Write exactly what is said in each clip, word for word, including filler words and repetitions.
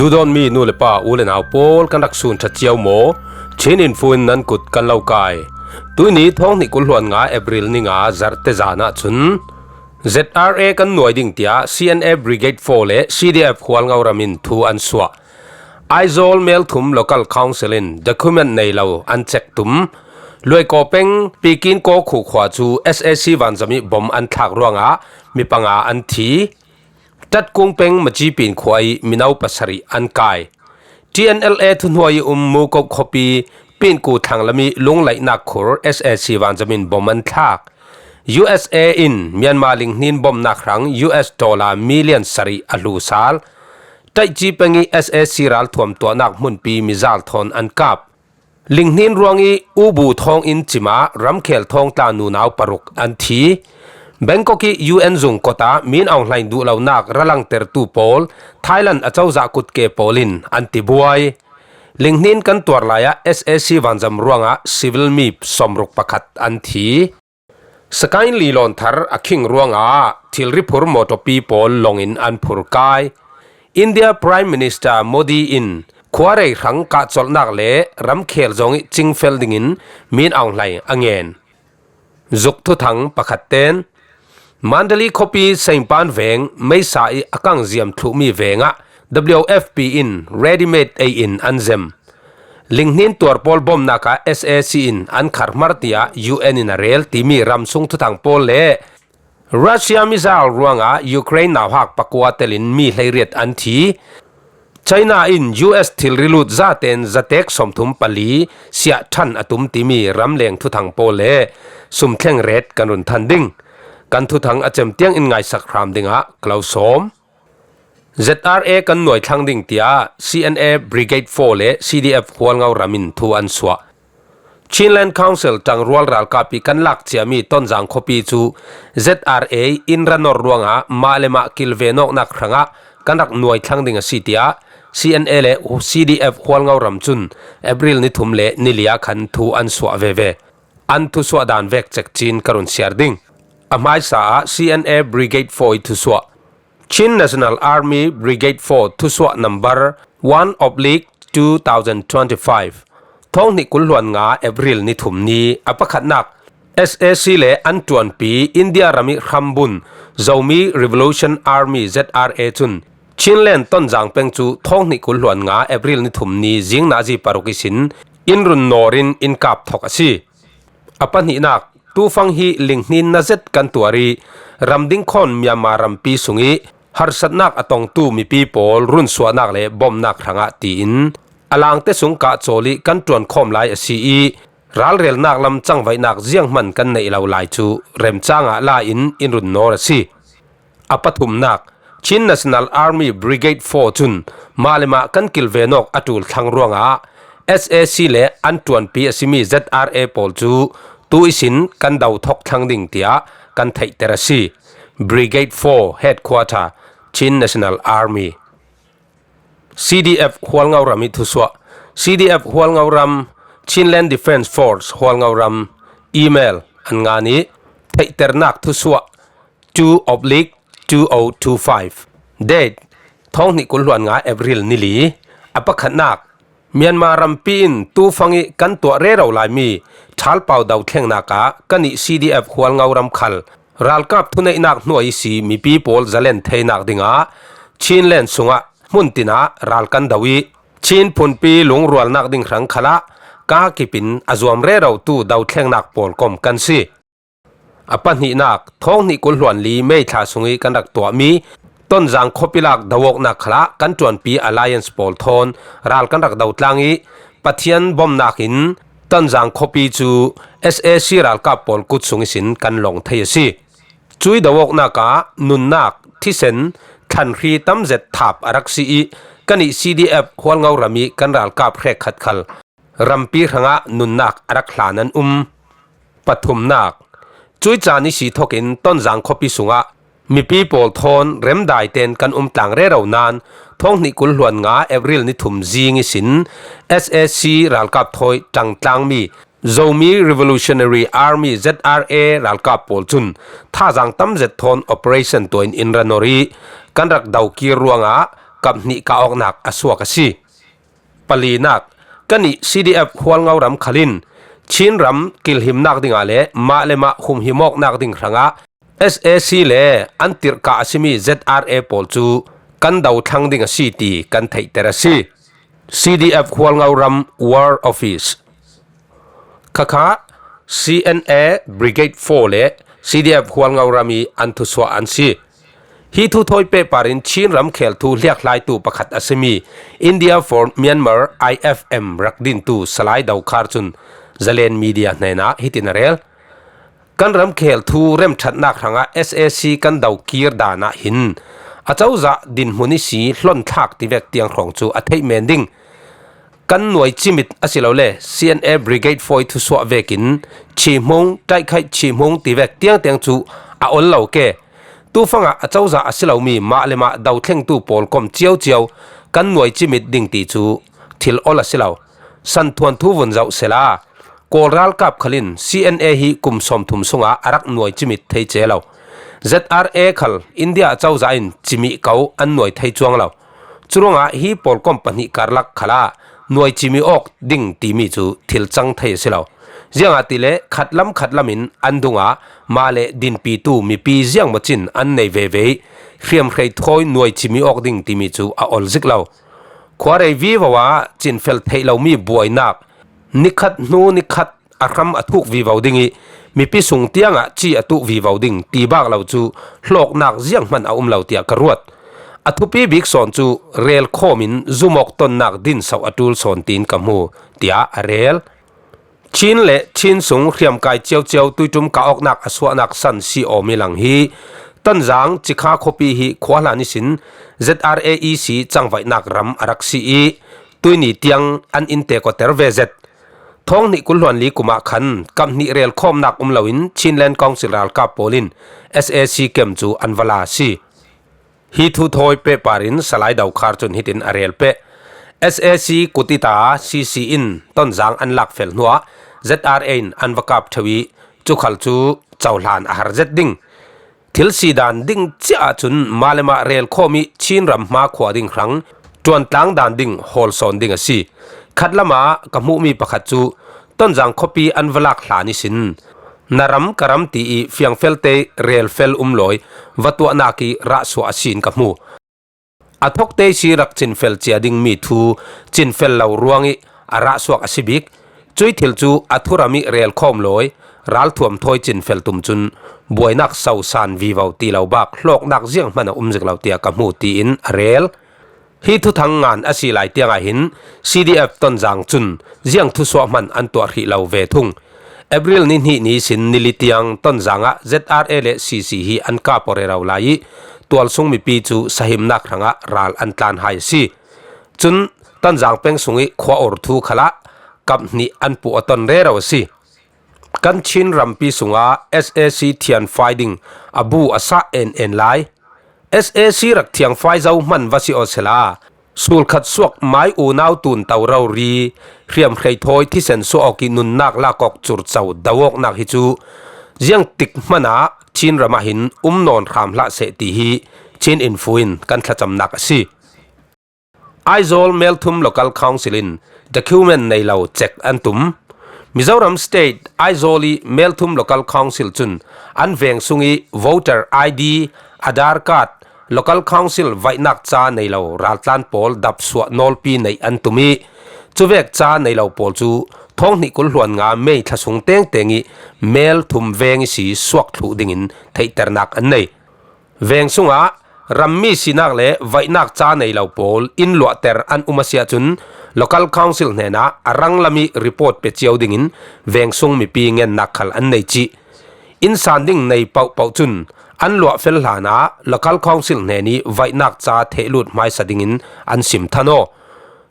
Duhdawtmi nu le pa, u le nau pawl, kan rak sun ṭha cio maw? Chin Info in nan kut kan lo kai. Tuini thawng hnih kul hluan nga April ni nga Zarte zan ah cun Z R A kan nuai ding tiah C N A Brigade four le C D F Hualngo ram in thu an suah. Aizawl Melthum Local Council in document nei lo an cek tum. Luaikaw peng Pikin Kawkhu khua cu S A C vanzam ih bom an thlak ruangah mi panga an thi. Tatkung peng Macipin khua ih mino pasarih an kai. T N L A thuhnuai ih um Mukop khuapi Pinku thlang lam ih lunglaihnak khur S A C vanzam in bom an thlak. U S A in Myanmar linghnin bomnak hrang U S dollar million sarih a hlu sal. Taihci peng ih S A C ralthuam tuahnak hmunpi mizal thawn an kap. Linghnin ruang ih Ubu thawng inn cim ah ramkhel thawngtla nunau paruk an thi. Bangkok ih U N zung kawt ah Min Aung Hlaing duh lonak ra langtertu pawl Thailand acozah kutke pawl in an tibuai. Linghnin kan tuar lai ah S A C vanzam ruangah civil mi sawmruk pakhat an thi. Sakain li lawn thar a khing ruangah thilri phur mawṭawpi pawl lawngin an phur kai. India Prime Minister Modi in khuarei hrang kahcolhnak le ramkhel zong ih cingfel dingin Min Aung Hlaing a ngen. Zuk thuthang pakhat ten, Mandalay khuapi Saingpan veng meisa ih a kang ziam thluhmi veng ah W F P in readymade ei in an zem. Linghnin tuar pawl bomnak ah S A C in an kharhmar tiah U N in a rel timi ramsung thuthang pawl le Russia missile ruangah Ukraine nauhak pakua telin mi hleiriat an thi. China in U S thilri lut zaten zatek sawmthum pali siah ṭhan a tum timi ramleng thuthang pawl le sumthleng ret kan run than ding. Kan thuthang a cem tiang in ngaisak hram dingah ka lo sawm. Z R A kan nuai thlang ding tiah C N A Brigade four le C D F Hualngo ram in thu an suah. Chinland Council ṭangrual ralkap ih kan lak ciami Tonzang khuapi cu Z R A in ra nor ruangah mah le mah kilven awknak hrangah kan rak nuai thlang ding a si tiah C N A le C D F Hualngo ram cun April ni thum le ni li ah khan thu an suah veve. An thusuah dan vek cek cin ka run siar ding. A hmaisa ah C N A Brigade four ih thusuah. Chin National Army Brigade four thusuah number one oblique two thousand twenty-five. Thawng hnih kul hluan nga April ni thum ni a pakhatnak S A C le an ṭuanpi India ram ih hrambun Zomi Revolution Army Z R A cun Chinland Tonzang peng cu thawng hnih kul hluan nga April ni thum ni zing nazi paruk ihsin in run nawr in in kap thawk a si. A pahnihnak, tufang hi linghnin na zet kan tuar ih ram dingkhawn Myanmar rampi sungih harsatnak a tongtu mipi pawl runsuahnak le bomnak hrangah tiin a langte sung kahcawl ih kan ṭuankhawm lai a si ih ralrelnak lam cangvaihnak zianghman kan neih lo lai cu remcang ah la in in run nawr a si. A pathumnak, Chin National Army Brigade four cun mah le mah kan kilven awk a ṭul thlang ruangah S A C le an ṭuanpi a simi Z R A pawl cu tu ihsin kan do thawk thlang ding tiah kan theihter a si. Brigade four Headquarter, Chin National Army. C D F Hualngo ram ih thusuah. C D F Hualngo ram, Chinland Defence Force Hualngo ram, email an ngan ih theihternak thusuah two oblique two o two five. Date, thawng hnih kul hluan nga April ni li. A pakhatnak, Myanmar rampi in tufang ih kan tuah rero laimi ṭhalpau dothlengnak ah kan ih C D F Hualngo ram khal ralkap thuneihnak hnuai ihsi mipi pawl zalen theinak dingah Chinland sungah hmun tinah ral kan do ih Chin phunpi lungrualnak ding hrang khalah kaa kipin a zuam rerotu dothlengnak pawl kom kan si. A pahnihnak, thawng hnih kul hluan li May thla sungih kan rak tuahmi Tonzang khuapi lak do awknak khalah kan ṭuanpi Alliance pawl thawn ral kan rak do tlang ih Pathian bomnak in Tonzang khuapi cu S A C ralkap pawl kut sung ihsin kan lawng thei a si. Cui do awknak ah nunnak, thisen, thlanhri tam zet thap a rak si ih kan ih C D F Hualngo ram ih kan ralkap hrekkhat khal rampi hrangah nunnak a rak hlan an um. Pathumnak, cui caan ihsi thokin Tonzang khuapi sungah mipi pawl thawn remdai ten kan um tlang rero nain thawng hnih kul hluan nga April ni thum zing ihsin S A C ralkap thawi ṭangtlangmi Zomi Revolutionary Army Z R A ralkap pawl cun thazaang tam zet thawn operation tuah in in ra nor ih kan rak do kir ruangah kap hnih kah awknak a suak a si. Palinak, ka nih C D F Hualngo ram khalin Chin ram kilhimnak dingah le mah le mah humhim awknak ding hrangah S A C le an tirhkah a simi Z R A pawl cu kan do thlang ding a si ti kan theihter a si. C D F Hualngo ram War Office. Khakha C N A Brigade four le C D F Hualngo ram i an thusuah an si. Hi thu thawi pehpar in Chin ram khel thu hliakhlaitu pakhat a simi India for Myanmar I F M rak dintu Salai Dokhar cun Zalen Media hnenah hitin a rel. Kan ram khel thu remṭhatnak hrangah S A C kan do kir dan ah hin a cozah dinhmun ihsi hlonthlak tivek tiang hrawng cu a theih men ding. Kan nuai cimit asilole C N A Brigade four thusuah vekin chihmung, taikhaih chihmung tivek tiangtiang cu a ol lo ke. Tufangah a cozah a si lomi mah le mah dothlengtu pawl kom cio cio kan nuai cimit ding ti cu thil ol a si lo. Santhuan thu vun zoh sela, Kawl ralkap khalin C N A hi kum sawmthum sungah a rak nuai cimit thei ce lo. Z R A khal India a cozah in cimih ko an nuai thei cuang lo. Curuangah hi pawlkom pahnih karlak khalah nuai cimih awk ding timi cu thil cang thei a si lo. Ziangahtile khatlam khatlam in an dungah mah le dinpitu mipi ziangmawcin an nei veve i hriamhrei thawi nuai cimih awk ding timi cu a ol zik lo. Khuarei vivo ah cinfel theih lomi buainak, nikhat hnu nikhat a hram a thuk vivo ding i mipi sung tiangah ci a tuh vivo ding ti bak lo cu hlawknak zianghman a um lo tiah ka ruat. A thupi bik sawn cu relkhawm in zumawk tonnak dinsoh a ṭul sawn tiin ka hmu, tiah a rel. Chin le Chin sung hriamkai ciocio tuiṭum kah awknak a suahnak san si awmi lang hi Tonzang Cikha khuapi hi khuahlan ihsin Z R A E C cangvaihnak ram a rak si i tuini tiang an in tekuater ve zet. Thawng hnih kul hluan li kum ah khan kap hnih relkhawmnak um loin Chinland Council ralkap pawl in S A C kem cu an va la a si. Hi thu thawi pehpar in Salai Dokhar cun hitin a rel peh. S A C kutita C C in Tonzang an lak fel hnuah Z R A in an va kap ṭheu i cu khal cu cohlan a har zet ding. Thil si dan ding cia ahcun mah le mah relkhawm i Chin ram hma khua ding hrang ṭuantlang dan ding hawl sawn ding a si. Khatlam ah ka hmuhmi pakhat cu Tonzang khuapi an va lak hlan ihsin na ram ka ram ti i fiangfelte relfel um lawi va tuahnak i rahsuah a si in ka hmu. A thokte ihsi rak cinfel cia dingmi thu cinfel lo ruang i a rahsuak a si bik. Cui thil cu a thuram i relkhawm lawi ralthuam thawi cinfel tum cun buainak sosan vivo ti lo bak hlawknak zianghman a um zik lo tiah ka hmu tiin a rel. Hi thuthang ngan a si lai tiangah hin C D F Tonzang cun ziang thusuah hman an tuah hrih lo ve thung. April ni hnih ni sin ni li tiang Tonzang ah Z R A le C C hi an kap aw rero lai i tualsung mipi cu sahimnak hrangah ral an tlan hai a si. Cun Tonzang peng sung i khua or thu khalah kap hnih an puh a ton rero a si. Kan Chin rampi sungah S A C thianfai ding a bu a sah en en lai. S A C rak thiangfai zo hman va si aw sela, sulkhat suak mai unau tun to rori, hriamhrei thawi thisen suah awk i nunnak lak awk curco do awknak hi cu ziangtik hmanah Chin ram ah hin um nawn hram hlah seh ti hi Chin Info in kan thlacamnak a si. Aizawl Melthum Local Council in document nei lo cek an tum. Mizoram State Aizawl i Melthum Local Council cun an veng sung i voter I D, Aadhaar card, Local Council vaihnak ca nei lo raltlan pawl dapsuah nawlpi neih an tum i cuvek ca nei lo pawl cu thawng hnih kul hluan nga May thla sung tengteng i Melthum veng ihsi suak thluh dingin theihternak an nei. Veng sungah rammi sinak le vaihnak ca nei lo pawl inn luahter an um a si ahcun Local Council hnenah a ranglam i report pe cio dingin veng sung mipi ngennak khal an nei cih. Inn san ding nei pohpoh cun an luah fel hlanah Local Council hnen i vaihnak ca thehlut hmaisa dingin an sim than aw.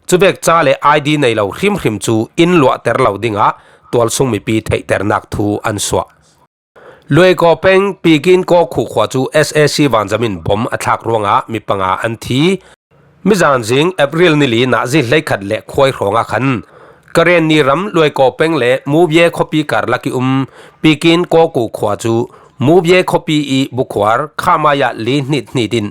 Cuvek ca le I D nei lo hrimhrim cu inn luahter lo dingah tualsung mipi theihternak thu an suah. Luaikaw peng Pikin Kaw Khu khua cu S A C vanzam in bom a thlak ruangah mi panga an thi. Mizan zing April ni li nazi hleikhat le khuai hrawngah khan Karen ni ram Luaikaw peng le Mubie khuapi karlak i um Pikin Kaw Khu khua cu Mubie khuapi i bukhuar khamaya li hnit hnit in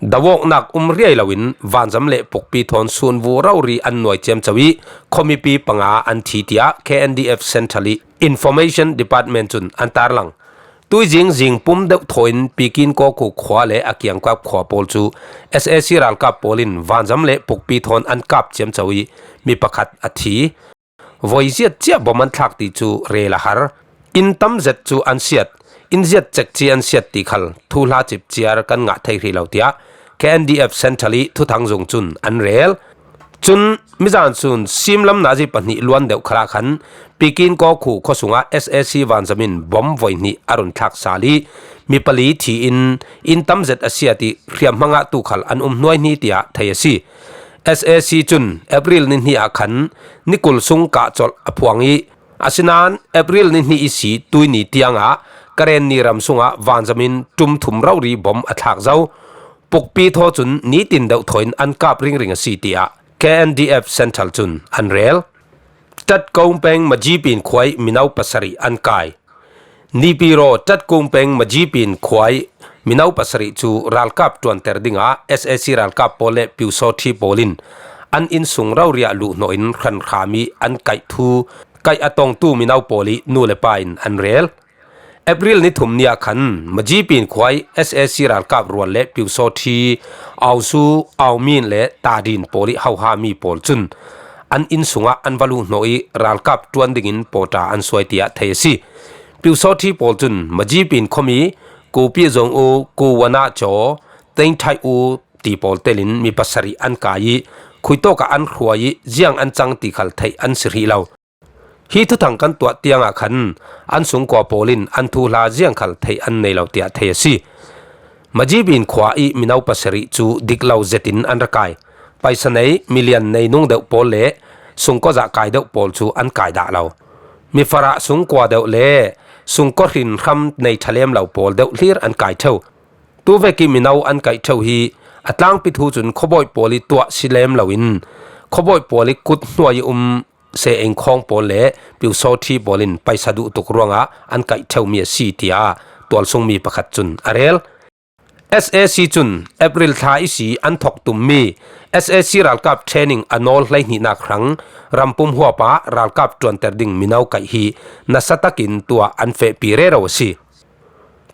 dawawknak um riai loin vanzam le pukpi thawn sunvu rori an nuai ciamco ih khuamipi panga an thi, tiah K N D F Central ih Information Department cun an tarlang. Tuizing zingpum deuh thawin Pikin Kawkhu khua le a kiangkap khua pawl cu S A C ralkap pawl in vanzam le pukpi thawn an kap ciamco ih mi pakhat a thi. Voi ziat cia bom an thlak ti cu rel a har. Inn tam zet cu an siat, inn ziat cekci an siat ti khal thuhla cipciar kan ngah thei hrih lo, tiah K N D F Central ih thuthang zung cun an rel. Cun mizan sun simlam nazi pahnih luan deuh khalah khan Pikin Kawkhu khuasungah S A C vanzam in bom voi hnih a run thlak sal ih mi pali thi in inn tam zet a siat ih hriamhmang ah tu khal an um hnuaihni, tiah thei a si. S A C cun April ni hnih ah khan ni kul sung kah colh a phuang ih, asinain April ni hnih ihsi tuini tiangah Karen ni ram sungah vanzam in ṭum thum rori bom a thlak zo. Pukpi thaw cun nitin deuh thaw in an kap ringring a si, tiah K N D F Central cun an rel. Ṭatkong peng Majipin khua ih mino pasarih an kai. Nipiro Ṭatkong peng Majipin khua ih mino pasarih cu ralkap ṭuanter dingah S A C ralkap pawl le Pyusawṭhi pawl in an innsung rori ah luhhnawh in hranhram ih an kaih thu kaih a tongtu mino pawl ih nu le pa in an rel. April ni thum ni ah khan Majipin khua ih S A C ralkap rual le Pyusawṭhi, Ausu, Aumin le Tadin pawl ih hohami pawl cun an inn sungah an va luhhnawh ih ralkap ṭuan dingin pawṭa an suai, tiah thei a si. Pyusawṭhi pawl cun Majipin khuami Ko Pi Zong U, Ko Wana Caw, Teng Thai U ti pawl telin mi pasarih an kai ih khuitawk ah an hruai ih ziang an cang ti khal theih an si hrih lo. Hi thuthang kan tuah tiangah khan an sungkua pawl in an thuhla ziang khal theih an nei lo, tiah thei a si. Majibin khua ih mino pasarih cu dik lo zetin an ra kai. Paisa nei, milian nei nung deuh pawl le sungkua zahkai deuh pawl cu an kai dah lo. Mifarah sungkua deuh le sungkua hrinhram nei ṭha lem lo pawl deuh hlir an kai ṭheu. Tuvek ih mino an kaih ṭheu hi a tlangpi thu cun khuabawi pawl ih tuah si lem loin khuabawi pawl ih kut hnuai ih um Seeng Khawng pawl le Pyusawṭhi pawl in paisa duh tuk ruangah an kaih ṭheumi a si, tiah tualsungmi pakhat cun a rel. S A C cun April thla ihsi an thok tummi S A C ralkap training a nawl hleihnihnak hrang rampum huap ah ralkap ṭuanter ding mino kaih hi nasa takin tuah an fehpi rero a si.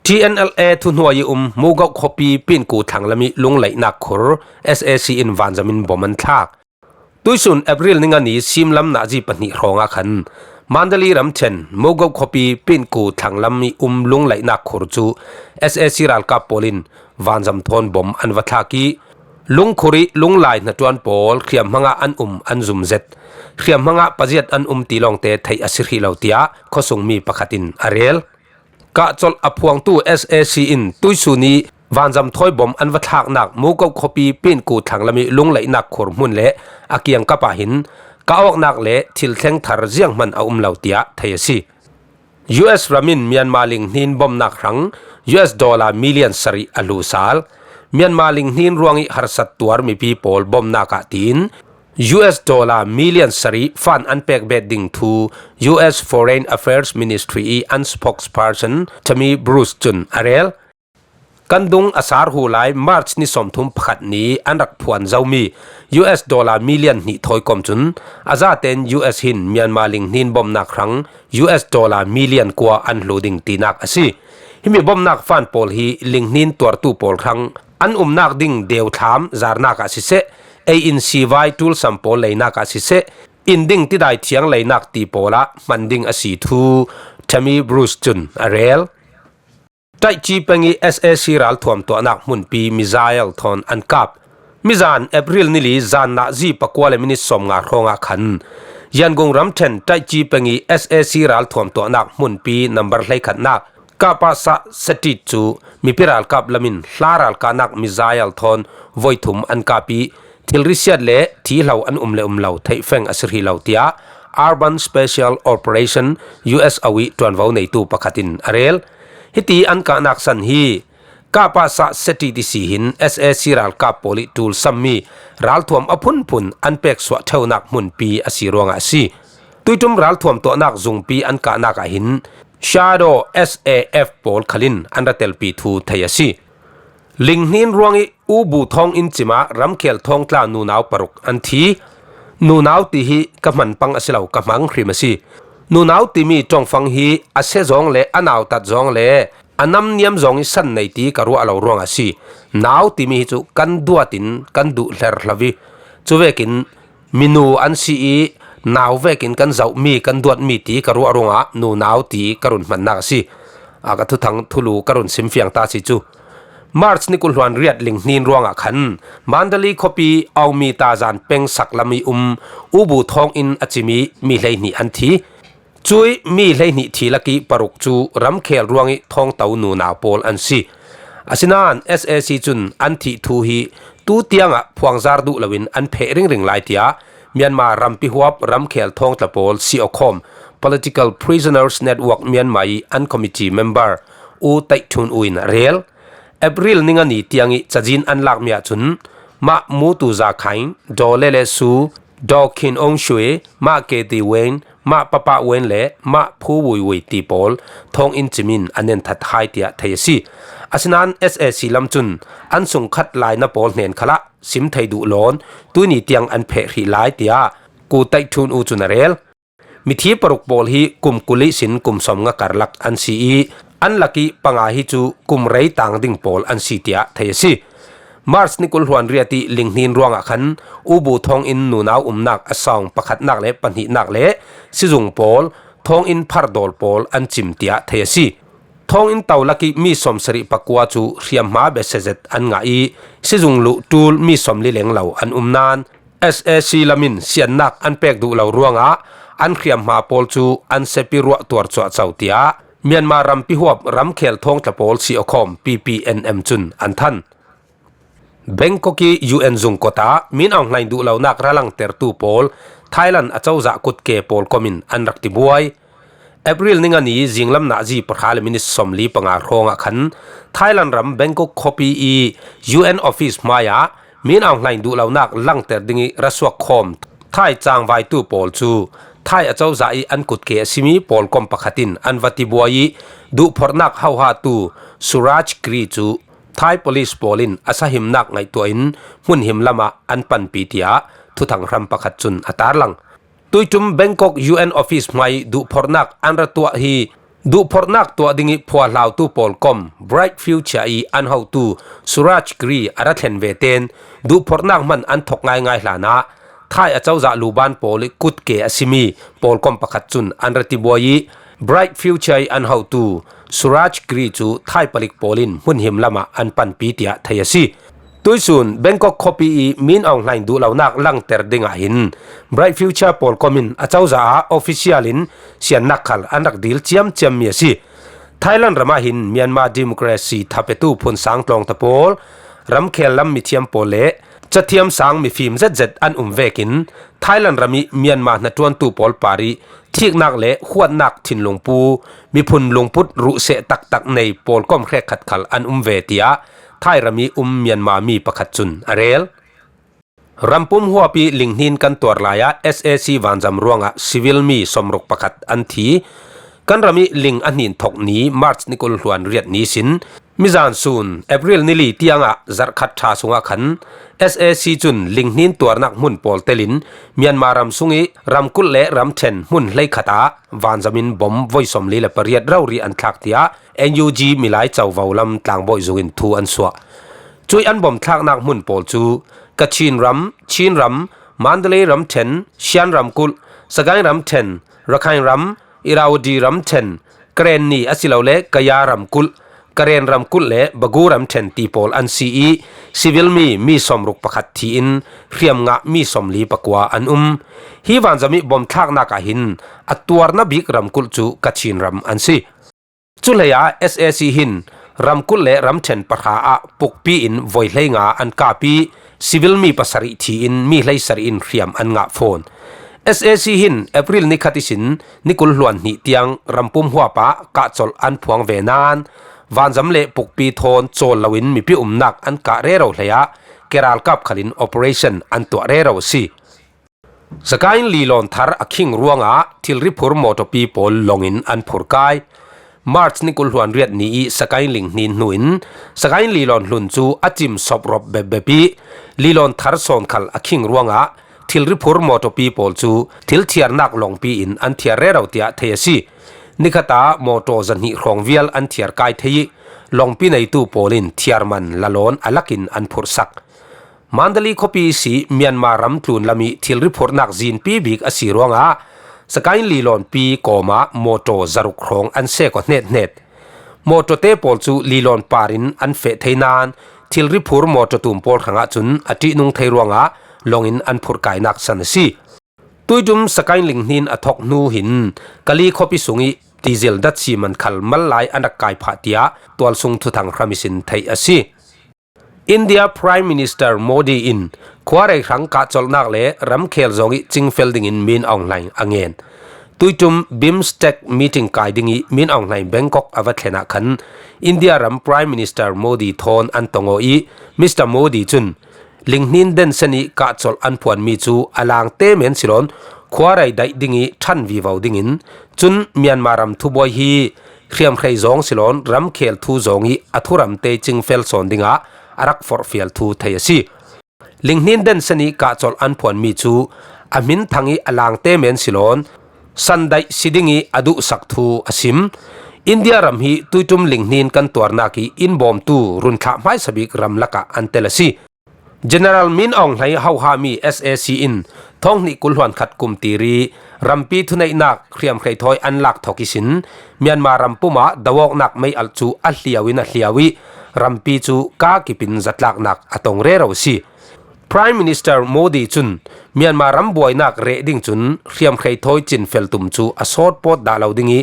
T N L A thuhnuai ih um Mugoh khuapi Pinku thlanglam ih lunglaihnak khur S A C in vanzam in bom an thlak. Tuihsun April ni nga ni simlam nazi pahnih hrawngah khan Mandalay ramṭhen Mugoh khuapi Pinku thlanglam ih um lunglaihnak khur cu S A C ralkap pawl in vanzam thawn bom an va thlak ih lungkhur ih lunglai hnaṭuan pawl hriamhmang ah an um an zum zet. Hriamhmang ah paziat an um ti lawngte theih a si hrih lo, tiah khuasungmi pakhat in a rel. Kah colh a phuangtu S A C in tuihsun ih vanzam thawi bom an va thlaknak Mugoh khuapi Pinku thlanglam ih lunglaihnak khur hmun le a kiangkap ah hin kah awknak le thil thleng thar zianghman a um lo, tiah thei a si. U S ram in Myanmar linghnin bomnak hrang U S dollar million sarih a hlu sal. Myanmar linghnin ruang ih harsat tuar mipi pawl bomnak ah tiin U S dollar million sarih fan an pek bet ding thu U S Foreign Affairs Ministry ih an spokesperson Tammy Bruce cun a rel. Kan dung a sar hu lai March ni sawmthum pakhat ni an rak phuan zomi U S dollar million hnih thawi kom cun a zaten U S hin Myanmar linghnin bomnak hrang U S dollar million kua an hlu ding tinak a si. Himi bomnak fan pawl hi linghnin tuartu pawl hrang an umnak ding deuthlam zarnak ah siseh, ei in sivai ṭulsam pawl leinak ah siseh, in ding tidai thiang leinak ti pawl ah hman ding a si thu Tammy Bruce cun a rel. Taihci peng ih S A C ralthuam tuahnak hmunpi missile thawn an kap. Mizan April ni li zan nahzi pakua le minit sawmnga hrawngah khan Yangon ramṭhen Taihci peng ih S A C ralthuam tuahnak hmunpi nambar hleikhatnak Kapasa Setit cu mipi ralkap lam in hla ralkahnak missile thawn voi thum an kap ih thilri siat le thihlo an um le um lo theihfeng a si hrih lo, tiah Urban Special Operation U S O ih ṭuanvo neitu pakhat in a rel. Hiti an kahnak san hi Kapasa Setit ihsi hin S A C ralkap pawl ih ṭulsammi ralthuam a phunphun an peksuah ṭheunak hmunpi a si ruangah a si. Tuiṭum ralthuam tuahnak zungpi an kahnak ah hin Shadow S A F pawl khal in an ra telpi thu thei a si. Linghnin ruangih U Bu Thawng Inn cimah ramkhel thawngtla nunau paruk an thi. Nunau ti hi ka hman pang a si lo, ka hmang hrim a si. Nunau timi ṭawngfang hi a se zawng le a nautat zawng le a namniam zawng ih san nei ti ka ruah lo ruangah a si. Nau timi hi cu kan duatin kan duh hler hlo ih, cuvekin minu an si ih, nau vekin kan zohmi, kan duatmi ti ka ruah ruangah nunau ti ka run hmannak a si. A ka thuthang thulu ka run simfiang ta si cu. March ni kul hluan riat Linghnin ruangah khan Mandalay khuapi Aumi ta zan peng sak lam ih um U Bu Thawng Inn a cimi mi hleihnih an thi. Cuih mi hleihnih thi lakih paruk cu ramkhel ruangih thawngto nunau pawl an si. Asinain S A C cun an thih thu hi tu tiangah phuangzar duh loin an pheh ringring lai, tiah Myanmar rampi huap ramkhel thawngtla pawl C O COM, Political Prisoners Network Myanmar ih an committee member U Taih Htun U in a rel. April ni nga ni tiangih cazin an lakmi ahcun mah Mutu Za Khaing, Daw Lele Su, Daw Khin Aung Shwe, mah K T Wayne, mah Papa Wayne le mah Phu Wui Wui ti pawl thawnginn cim in an enthat hai, tiah thei a si. Asinain S A C lam cun an sungkhat laina pawl hnen khalah sim thei duh lawn tuini tiang an pheh hrih lai, tiah Ku Taih Htun U cun a rel. Mithi paruk pawl hi kum kul ihsin kum sawmnga karlak an si ih, an lakih panga hi cu kum rei tang ding pawl an si, tiah thei a si. March ni kul hluan riat ih Linghnin ruangah khan U Bu Thawng Inn nunau umnak a sawng pakhatnak le pahnihnak le sizung pawl, thawnginn phardawl pawl an cim, tiah thei a si. Thawnginn to lakih mi sawmsarih pakua cu hriamhma besia zet an ngah ih, sizung luh ṭul mi sawmli lenglo an um nain, S A C lam in siannak an pek duh lo ruangah an hriamhma pawl cu an sep ih ruah tuar cuahco, tiah Myanmar rampi huap ramkhel thawngtla pawl C O COM P P N M cun an than. Bangkok ih U N zung kawt ah Min Aung Hlaing duhlonak ra langtertu pawl Thailand acozah kutke pawl kom in an rak tibuai. April ni nga ni zinglam nazi pahra le minit sawmli panga hrawngah khan Thailand ram Bangkok khuapi ih U N office hmaiah Min Aung Hlaing duhlonak langter dingih ra suak khawm Thai cangvaitu pawl cu Thai acozah ih an kutke a simi pawlkom pakhat in an va tibuai ih, duhphorhnak hohatu Suraj Kri cu Thai police pawl in a sahimnak ngaihtuah in hmunhim lamah an panpi, tiah thuthang hram pakhat cun a tarlang. Tuiṭum Bangkok U N office hmai duhphorhnak an ra tuah hi, duhphorhnak tuah dingih phuahlautu pawlkom Bright Future ih an hotu Suraj Kri a ra thlen ve tein duhphorhnak hman an thok ngaingai hlanah Thai acozah luban pawl ih kutke a simi pawlkom pakhat cun an ra tibuai ih, Bright Future ih an hotu Suraj Kri cu Thai palik pawl in hmunhim lamah an panpi, tiah thei a si. Tuihsun Bangkok khuapi ih Min Aung Hlaing duhlonak langter dingah hin Bright Future pawlkom in acozah ah official in siannak khal an rak dil ciamciammi a si. Thailand ram ah hin Myanmar democracy thapetu phunsang tlawngta pawl, ramkhel lam mithiam pawl le cathiam sang mifim zetzet an um vekin Thailand ram ih Myanmar hnaṭuantu pawl par ih thiknak le huatnak thinlungpu, miphun lungput ruhseh taktak nei pawlkom hrekkhat khal an um ve, tiah Thai ram ih um Myanmar mi pakhat cun a rel. Rampum huap ih Linghnin kan tuar lai ah S A C vanzam ruangah civil mi sawmruk pakhat an thi. Kan ram ih ling a hnin thok ni March ni kul hluan riat ni sin mizan sun April ni li tiangah zarhkhat ṭha sungah khan S A C cun Linghnin tuarnak hmun pawl telin Myanmar ram sungih ramkulh le ramṭhen hmun hleikhat ah vanzam in bom voi sawmli le pariat rori an thlak, tiah N U G milai covo lam tlangbawi zung in thu an suah. Cuih an bom thlaknak hmun pawl cu Kachin ram, Chin ram, Mandalay ramṭhen, Shan ramkulh, Sagaing ramṭhen, Rakhine ram, Irrawaddy ramṭhen, Karenni asilole Kaya ramkulh, Karen ramkulh le Bago ramṭhen ti pawl an si ih, civil mi mi sawmruk pakhat thi in hriamngah mi sawmli pakua an um. Hi vanzam ih bom thlaknak ah hin a tuarna bik ramkulh cu Kachin ram an si. Cuhleiah S A C hin ramkulh le ramṭhen pahra ah pukpi in voi hleinga an kap ih, civil mi pasarih thi in mi hleisarih in hriam an ngah fawn. S A C hin April ni khat ihsin ni kul hluan hnih tiang rampum huap ah kahcolh an phuang ve nain vanzam le pukpi thawn cawl loin mipi umnak an kah rero hleiah keralkap khalin operation an tuah rero a si. Sagaing Lilawn thar a khing ruangah thilri phur mawṭawpi pawl lawngin an phurkai. March ni kul hluan riat ni i Sakain linghnin hnuin Sakain lilawn hlun cu a cim sop rop bepbep i lilawn thar sawn khal a khing ruangah thilri phur mawtawpi pawl cu thil thiarnak lawngpi in an thiar rero tiah thei a si. Nikhata mawtaw zahnih hrawng vial an thiar kai thei i lawngpi neitu pawl in thiarman lalawn a lakin an phurhsak. Mandalay khuapi si Myanmar ram tlun lam i thilri phurhnak zinpi bik a si ruangah Sakain lilawnpi kawmah mawtaw zaruk hrawng an sek aw hnethnet. Mawtawte pawl cu lilawn par in an feh thei nain thilri phur mawtaw tum pawl hrangah cun a ṭihnung thei ruangah lawng in an phurhkainak san a si. Tuiṭum Sakain linghnin a thok hnu hin Kali khuapi sung i diesel datsi man khal mal lai an rak kai phah tiah tualsung thuthang hram ihsin theih a si. India Prime Minister Modi in khuarei hrang kahcolhnak le ramkhel zong i cingfel dingin Min Aung Hlaing a ngen. Tuiṭum BIMSTEC meeting kai ding i Min Aung Hlaing Bangkok a va thlen ah khan India ram Prime Minister Modi thawn an tong aw i Mister Modi cun linghnin densen i kahcolh an phuanmi cu a langte men silawn khuarei daih ding i ṭhan vivo dingin cun Myanmar ram thubuai hi hriamhrei zong silawn ramkhel thu zong i a thuramte cingfel sawn dingah a rak forhfial thu thei a si. Linghnin densen i kahcolh an phuanmi cu a hmin thang i a langte men silawn sandaih si ding i a duhsak thu a sim. India ram hi tuiṭum linghnin kan tuarnak i in bawmtu run thlah hmaisa bik ram lakah an tel a si. General Min Aung Hlaing hohami SAC in thawng hnih kul hluan khat kum tiri rampi thuneihnak hriamhrei thawi an lak thawk ihsin Myanmar ram pumah doawknak mei alh cu a hliau in a hliau i rampi cu kaa kipin zatlaknak a tong rero a si. Prime Minister Modi cun Myanmar ram buainak reh ding cun hriamhrei thawi cinfel tum cu a sawt pawt dah lo ding i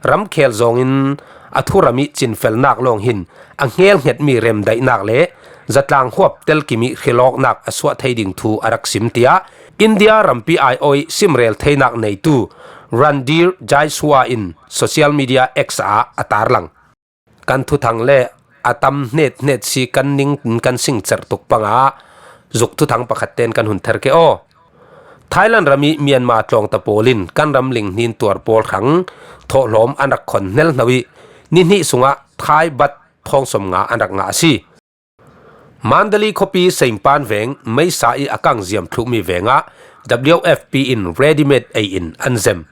ramkhel zong in a thuram i cinfelnak lawng hin a hngelhngetmi remdaihnak le zatlang huap telkim i hrilawknak a suah thei ding thu a rak sim, tiah India rampi aiawh i simrel theinak neitu Randhir Jaiswal in social media X ah a tarlang. Kan thuthang le a tam hnethnet si kan ning in kan singcer tuk pangah zuk thuthang pakhat tein kan hun ther ke aw. Thailand ram i Myanmar tlawngta pawl in kan ram linghnin tuar pawl hrang thawhlawm an rak khon hnelhno i nihnih sungah Thai baht thawng sawmnga an rak ngah a si. Mandalay khuapi Seimpan veng meisa i a kang ziam thluhmi vengah W F P in readymade ei in an zem.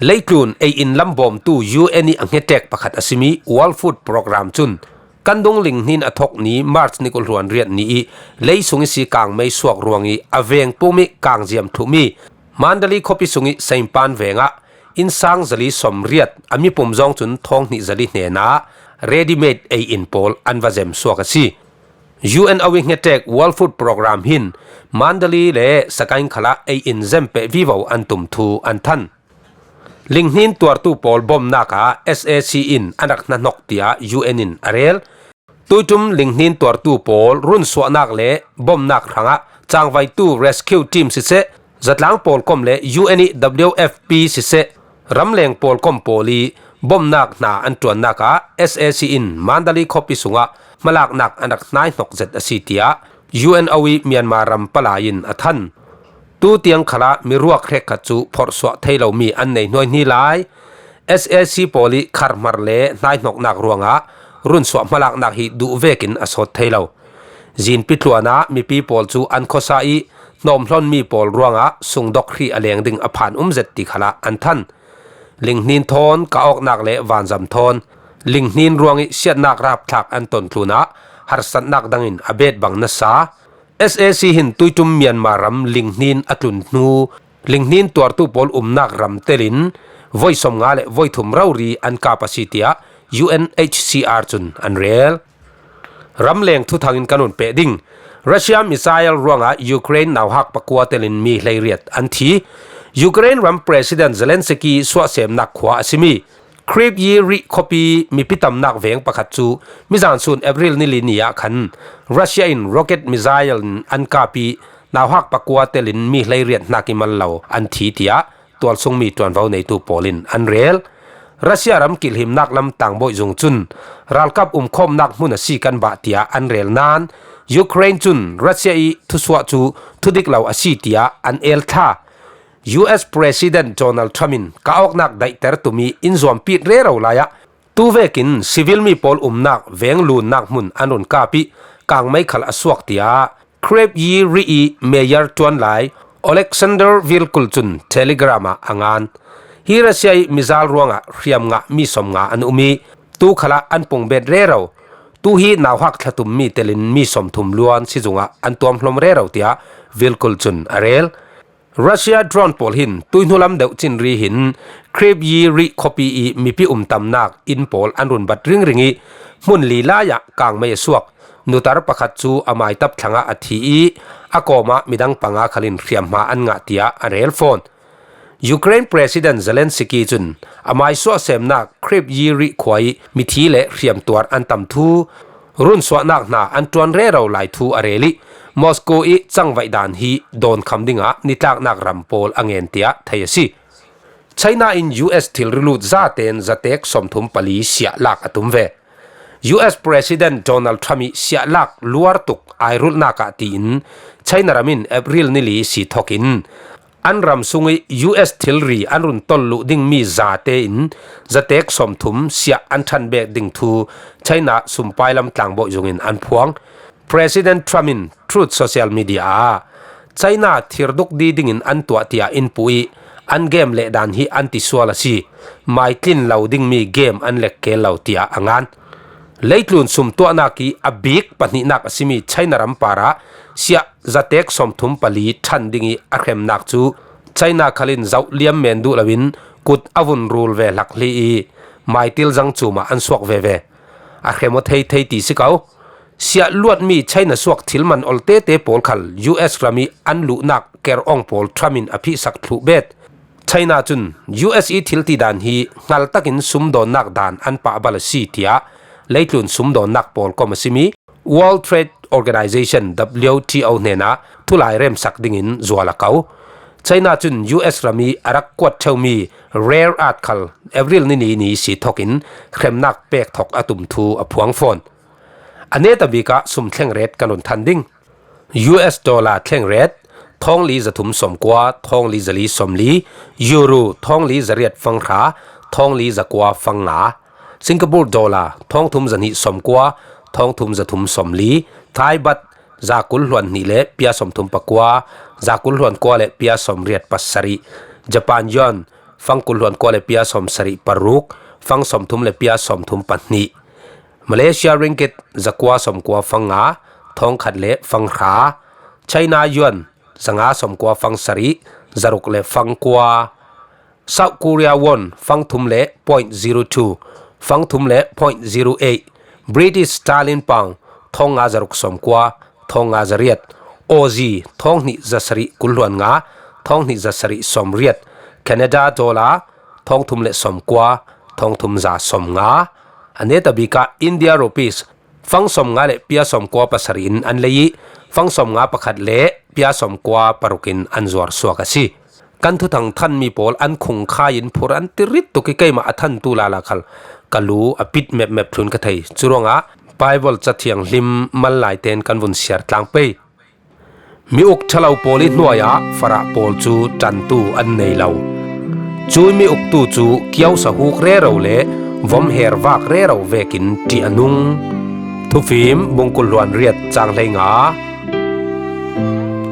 Leitlun ei in lambawmtu U N i a hngetek pakhat a simi World Food Programme cun kan dung linghnin a thok ni March ni kul hluan riat ni i lei sung i si kang mei suak ruang i a veng pum i kang ziam thluhmi Mandalay khuapi sung i Seimpan vengah innsang zali sawmriat a mipum zong cun thawng hnih zali hnenah readymade ei in pawl an va zem suak a si. U N O i hngetek World Food Programme hin Mandalay le Sakaing khalah ei in zem peh vivo an tum thu an than. Linghnin tuartu pawl bomnak ah S A C in an rak hnahnok tiah U N in a rel. Tuiṭum linghnin tuartu pawl runsuahnak le bomnak hrangah cangvaitu rescue team siseh, zatlang pawlkom le U N i W F P siseh, ramleng pawlkom pawl i bomnak hna an ṭuannak ah S A C in Mandalay khuapi sungah hmalaknak an rak hnaihnok zet a si, tiah U N O i Myanmar ram palai in a than. Tu tiang khalah miruak hrekkhat cu phorhsuah thei lomi an nei hnuaihni lai. S A C pawl i kharhmar le hnaihnoknak ruangah runsuah hmalaknak hi duh vekin a sawt thei lo. Zinpi tluan ah mipi pawl cu an khuasa i hnawmhlawnmi pawl ruangah sungdok hrih a leng ding a phan um zet ti khalah an than. Linghnin thawn, ka awknak le vanzam thawn, linghnin ruang i siatnak rapthlak an ton tlunah harsatnak dangin a bet bang nasa. S A C hin tuiṭum Myanmar ram linghnin a tlun hnu, linghnin tuartu pawl umnak ram telin voi sawmnga le voi thum rori an kap a si, tiah U N H C R cun an rel. Ramleng thuthang in kan hun peh ding. Russia missile ruangah Ukraine nauhak pakua telin mi hleiriat an thi. Ukraine ram President Zelensky suahsemnak khua a simi Kyiv i rih khuapi mipi tamnak veng pakhat cu mizan sun April ni li ni ah khan Russia in rocket missile in an kap i nauhak pakua telin mi hleiriat hnak i mal lo an thi, tiah tualsungmi ṭuanvo neitu pawl in an rel. Russia ram kilhimnak lam tangbawi zung cun ralkap umkhawmnak hmun a si kan bah, tiah an rel nain Ukraine cun Russia i thusuah cu thudik lo a si, tiah an el thla. U S President Donald Trump in ka awknak daihter tum i in zuampit rero lai ah Tuvekin civil mi pawl umnak veng lunnak hmun an run kap ih, kangmei khal a suak, tiah Kryvyi Rih ih mayor ṭuan lai Oleksandr Vilkul cun Telegram ah a ngan. Hi Russia ih mizal ruangah hriam ngah mi sawmnga an um ih, tu khalah an pung bet rero. Tu hi nauhak thlatum mi telin mi sawmthum luan sizungah an tuamhlawm rero, tiah Vilkul cun a rel. Russia drone pawl hin tuihnulam deuh cinri hin Kryvyi Rih khuapi ih mipi umtamnak inn pawl an run bat ringring ih, hmun li lai ah kangmei a suak. Nutar pakhat cu a maitap thlangah a thi ih, a kawmah midang panga khalin hriamhma an ngah, tiah a rel fawn. Ukraine President Zelensky cun a maisuah semnak Kryvyi Rih khua ih mithi le hriamtuar an tam thu, runsuahnak hna an ṭuan rero lai thu a rel ih, Moscow ih cangvaih dan hi dawnkham dingah nitlaknak ram pawl a ngen, tiah thei a si. China in U S thilri lut zaten zatek sawmthum pali siah lak a tum ve. U S President Donald Trump ih siah lak luar tuk aa rulhnak ah tiin China ram in April ni li si thokin an ram sung ih U S thilri an run tolh luh dingmi zate in zatek sawmthum siah an ṭhan bek ding thu China sumpai lam tlangbawi zungin an phuang. President Trump in Truth social media ah China thir dukdi dingin an tuah, tiah in puh ih, an game leh dan hi an ti sual a si. Maitlin lo dingmi game an lek keel lo, tiah a ngan. Leitlun sum tuahnak ih a bik pahnihnak a simi China ram parah siah zatek sawmthum pali ṭhan ding ih a hremnak cu China khalin zoh liam men duh loin kut a vun rul ve hlak hli ih, maitil zang cumah an suak veve. A hrem aw thei thei ti si ko. Siah luatmi China suak thil man ol tete pawl khal U S ram ih an luhnak ker ong pawl Trump in a phihsak thluh bet. China cun U S ih thil ti dan hi hngal takin sumdawnnak dan an pahbal a si, tiah leitlun sumdawnnak pawl kom a simi World Trade Organization, W T O, hnenah thulai remsak dingin zual a ko. China cun U S ram ih a rak kuat ṭheumi rare earth khal April ni ni ni si thokin hremnak pek thok a tum thu a phuang fawn. A neta bikah sum thlengret kan run than ding. U S dollar thlengret, thawngli zathum sawmkua, thawngli zali sawmli, Euro, thawngli zariat fanghra, thawngli zakua fanga, Singapore dollar, thawngthum zahnih sawmkua, thawngthum zathum sawmli, Thai baht, zakul hluan hnih le pia sawmthum pakua, zakul hluan kua le pia sawmriat pasarih, Japan yuan, fangkul hluan kua le pia sawmsarih paruk, fang sawmthum le pia sawmthum pahnih, Malaysia ringgit, zakua sawmkua fanga, thawngkhat le fanghra, China yuan, zanga sawmkua fangsarih, zaruk le fangkua, South Korea won, fangthum le point zero two, fangthum le point zero eight, British sterling pound, thawngnga zaruk sawmkua, thawngnga zariat, Aussie, thawnghnih zasarih kul hluan nga, thawnghnih zasarih sawmriat, Canada dollar, thawngthum le sawmkua, thawngthum za sawmnga, a neta bikah India rupees, fang sawmnga le pia sawmkua pasarih in an lei ih, fang sawmnga pakhat le pia sawmkua paruk in an zuar suak a si. Kan thuthang thanmi pawl an khungkhai in phur an ti rit tuk ih keimah a thantu lala khal ka lu a pit mepmep thlun ka thei. Curuangah Bible Cathianghlim mal laiten kan vun siar tlang pei. Mi uk ṭhalo pawl ih hnuai ah farah pawl cu ṭantu an nei lo. Cui mi uktu cu kiosa huk rero le vom her vak rero vekin ṭih a nung. Thufim bungkul hluan riat cang hleinga.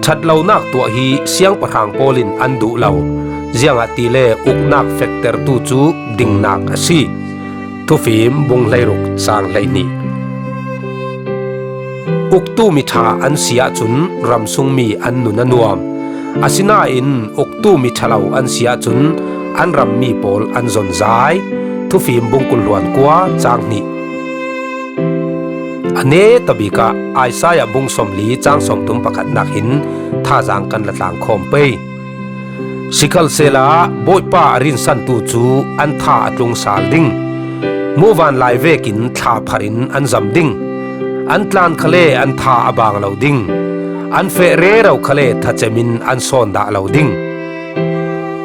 Ṭhatlonak tuah hi siangpahrang pawl in an duh lo, ziangahtile uknak fektertu cu dingnak a si. Thufim bung hleiruk cang hleihnih. Uktu miṭha an si ahcun ramsungmi an nun a nuam. Asinain uktu miṭhalo an si ahcun an rammi pawl an zonzai. Thufim bungkul hluan kua cang hnih. A neta bikah Isaiah bung sawmli cang sawmthum pakhatnak hin thazaang kan la tlangkhawm pei. Sikhalsehla Bawipa a rinsantu cu an tha a tlung sal ding. Muvanlai vekin thla phar in an zam ding. An tlan khale an tha a bang lo ding. An feh rero khale thacem in an sawn dah lo ding.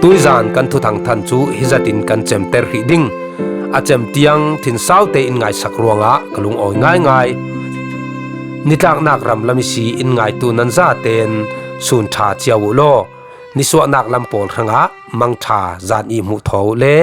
Tuizan kan thuthang than cu hizatin kan cemter hrih ding. A cem tiang thinsau tein ngaisak ruangah ka lungawi ngaingai. Nitlaknak ram lam ih si in ngaitu nan zaten sun ṭha cio uh law, nisuahnak lam pawl hrangah mangṭha zan ih hmuh thaw uh le.